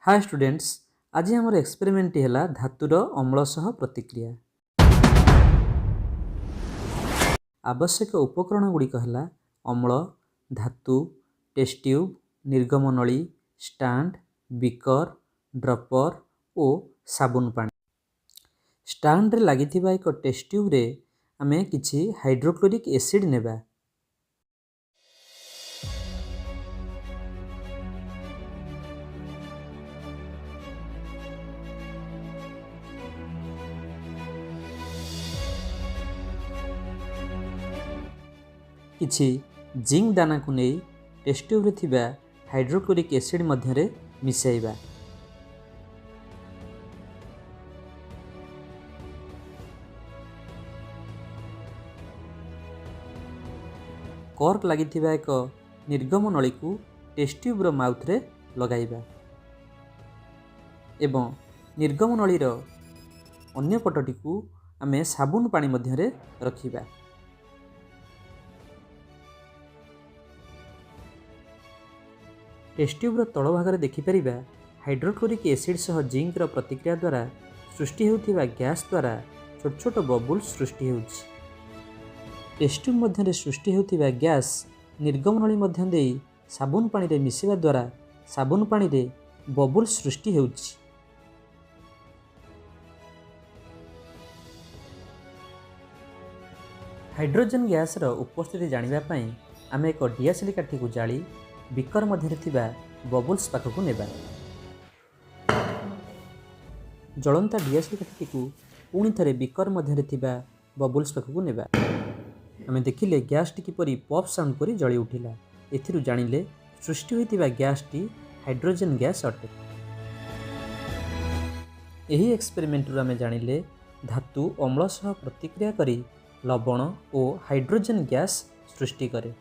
ହାଏ students, ଆଜି ଆମର ଏକ୍ସପେରିମେଣ୍ଟଟି ହେଲା ଧାତୁର ଅମ୍ଳ ସହ ପ୍ରତିକ୍ରିୟା। ଆବଶ୍ୟକ ଉପକରଣ ଗୁଡ଼ିକ ହେଲା ଅମ୍ଳ, ଧାତୁ, ଟେଷ୍ଟ ଟ୍ୟୁବ୍, ନିର୍ଗମ ନଳୀ, ଷ୍ଟାଣ୍ଡ, ବିକର, ଡ୍ରପର ଓ ସାବୁନ ପାଣି। ଷ୍ଟାଣ୍ଡରେ ଲାଗିଥିବା ଏକ ଟେଷ୍ଟ ଟ୍ୟୁବ୍ରେ ଆମେ କିଛି ହାଇଡ୍ରୋକ୍ଲୋରିକ୍ ଏସିଡ୍ ନେବା। କିଛି ଜିଙ୍କ ଦାନାକୁ ନେଇ ଟେଷ୍ଟ ଟ୍ୟୁବ୍ରେ ଥିବା ହାଇଡ୍ରୋକ୍ଲୋରିକ୍ ଏସିଡ୍ ମଧ୍ୟରେ ମିଶାଇବା। କର୍କ ଲାଗିଥିବା ଏକ ନିର୍ଗମ ନଳୀକୁ ଟେଷ୍ଟ ଟ୍ୟୁବ୍ର ମାଉଥରେ ଲଗାଇବା ଏବଂ ନିର୍ଗମ ନଳୀର ଅନ୍ୟ ପଟଟିକୁ ଆମେ ସାବୁନ ପାଣି ମଧ୍ୟରେ ରଖିବା। ଟେଷ୍ଟ ଟ୍ୟୁବ୍ର ତଳ ଭାଗରେ ଦେଖିପାରିବା, ହାଇଡ୍ରୋକ୍ଲୋରିକ୍ ଏସିଡ୍ ସହ ଜିଙ୍କର ପ୍ରତିକ୍ରିୟା ଦ୍ୱାରା ସୃଷ୍ଟି ହେଉଥିବା ଗ୍ୟାସ୍ ଦ୍ୱାରା ଛୋଟ ଛୋଟ ବବୁଲ୍ ସୃଷ୍ଟି ହେଉଛି। ଟେଷ୍ଟ ଟ୍ୟୁବ୍ ମଧ୍ୟରେ ସୃଷ୍ଟି ହେଉଥିବା ଗ୍ୟାସ୍ ନିର୍ଗମ ନଳୀ ମଧ୍ୟ ଦେଇ ସାବୁନ ପାଣିରେ ମିଶିବା ଦ୍ୱାରା ସାବୁନ ପାଣିରେ ବବୁଲ୍ ସୃଷ୍ଟି ହେଉଛି। ହାଇଡ୍ରୋଜେନ୍ ଗ୍ୟାସ୍ର ଉପସ୍ଥିତି ଜାଣିବା ପାଇଁ ଆମେ ଏକ ଡିଆସିଲି କାଠିକୁ ଜାଳି ବିକର ମଧ୍ୟରେ ଥିବା ବବୁଲ୍ସ ପାଖକୁ ନେବା। ଜଳନ୍ତା ଡିଆସିଲି କାଠିଟିକୁ ପୁଣି ଥରେ ବିକର ମଧ୍ୟରେ ଥିବା ବବୁଲ୍ସ ପାଖକୁ ନେବା। ଆମେ ଦେଖିଲେ ଗ୍ୟାସ୍ଟି କିପରି ପପ୍ ସାଉଣ୍ଡ କରି ଜଳି ଉଠିଲା। ଏଥିରୁ ଜାଣିଲେ ସୃଷ୍ଟି ହୋଇଥିବା ଗ୍ୟାସ୍ଟି ହାଇଡ୍ରୋଜେନ୍ ଗ୍ୟାସ୍ ଅଟେ। ଏହି ଏକ୍ସପେରିମେଣ୍ଟରୁ ଆମେ ଜାଣିଲେ ଧାତୁ ଅମ୍ଳ ସହ ପ୍ରତିକ୍ରିୟା କରି ଲବଣ ଓ ହାଇଡ୍ରୋଜେନ୍ ଗ୍ୟାସ୍ ସୃଷ୍ଟି କରେ।